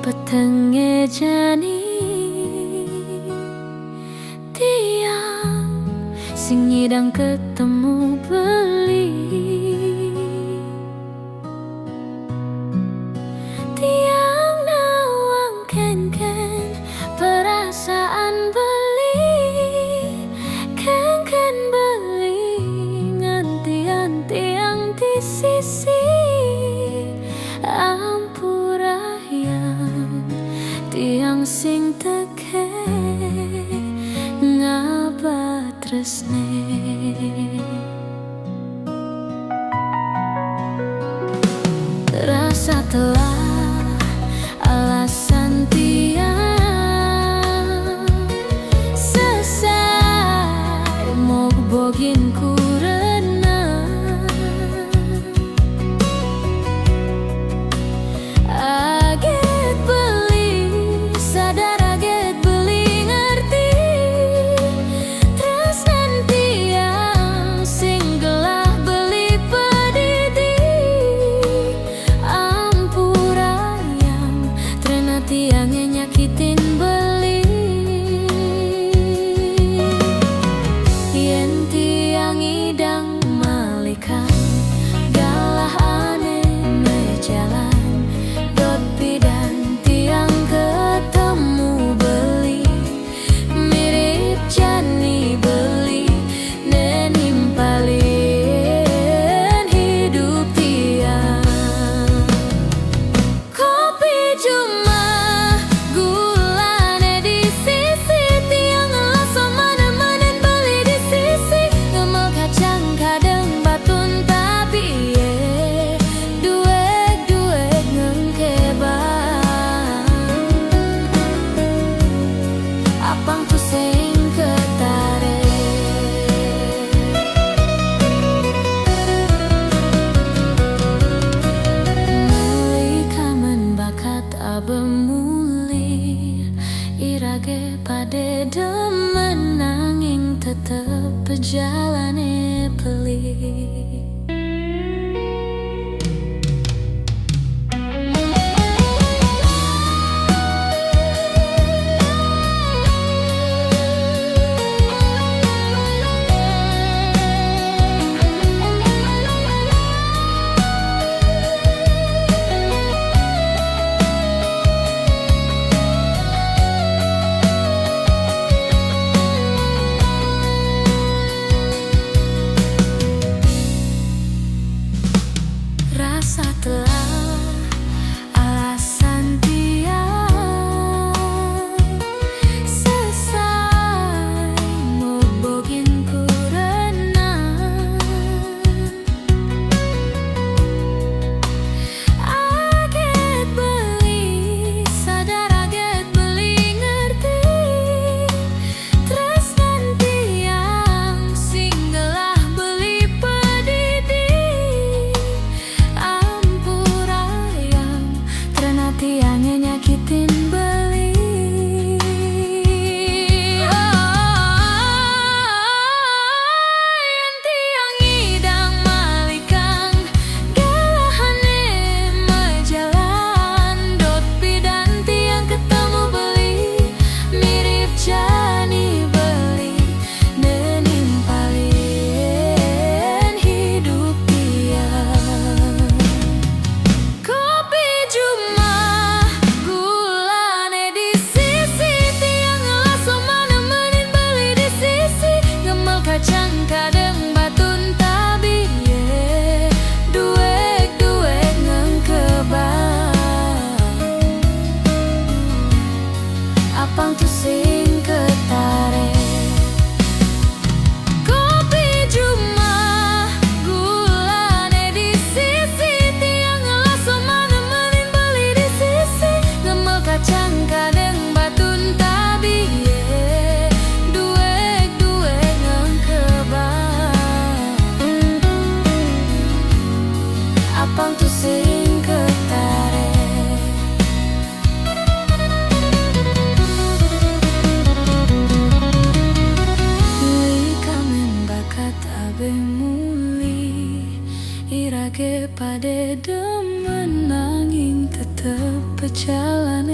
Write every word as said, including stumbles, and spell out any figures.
Petenge jani tiang sing ngidang ketemu beli. Tiang nawang kenken perasaan beli, kenken beli ngantian tiang di sisi. Ampura yang tiang sing teke ngaba tresne. Rasa telah alasan tiang sesai mogbogin kurena. Aget beli sadar, aget beli ngerti, tresnan tiang sing gelah beli pedidi. Ampura yang trena tiang nyakitin beli. Yen tiang idang malikan, galah ane mejalan, dot pidan tiang ketemu beli. Mirip jani beli ne nimpalin hidup tiang. Kopi jumah gulane di sisi, tiang ngelas mane-manen beli di sisi, ngemel kacang kadeng batun tabi ye, dueg-dueg ngengkebang. Apang tu sing ketare. Meli kamen bakat abe muli, irage pade demen nanging tetep pejalane peli. Rasa telah alasan tiang sesai mogbogin kurena. Aget beli sadar, aget beli ngerti, tresnan tiang sing gelah beli pedidi. Ampura yang trena tiang nyakitin beli. Oh, yen tiang idang malikang, galahane mejalan, dot pidan tiang ketemu beli, mirip jani beli ne nimpalin hidup tiang. Kopi jumah gulane di sisi, tiang ngelas mane-manen beli di sisi, ngemel kacang kadeng batun tabi ye, dueg-dueg ngengkebang. Apang tu sing ketare. Kopi jumah gulane di sisi, tiang ngelas mane-manen beli di sisi, ngemel kacang kadeng batun tabi ye, dueg-dueg ngengkebang. Apang tu sing ketare. Meli kamen bakat abe muli, irage pade demen nanging tetep Jalan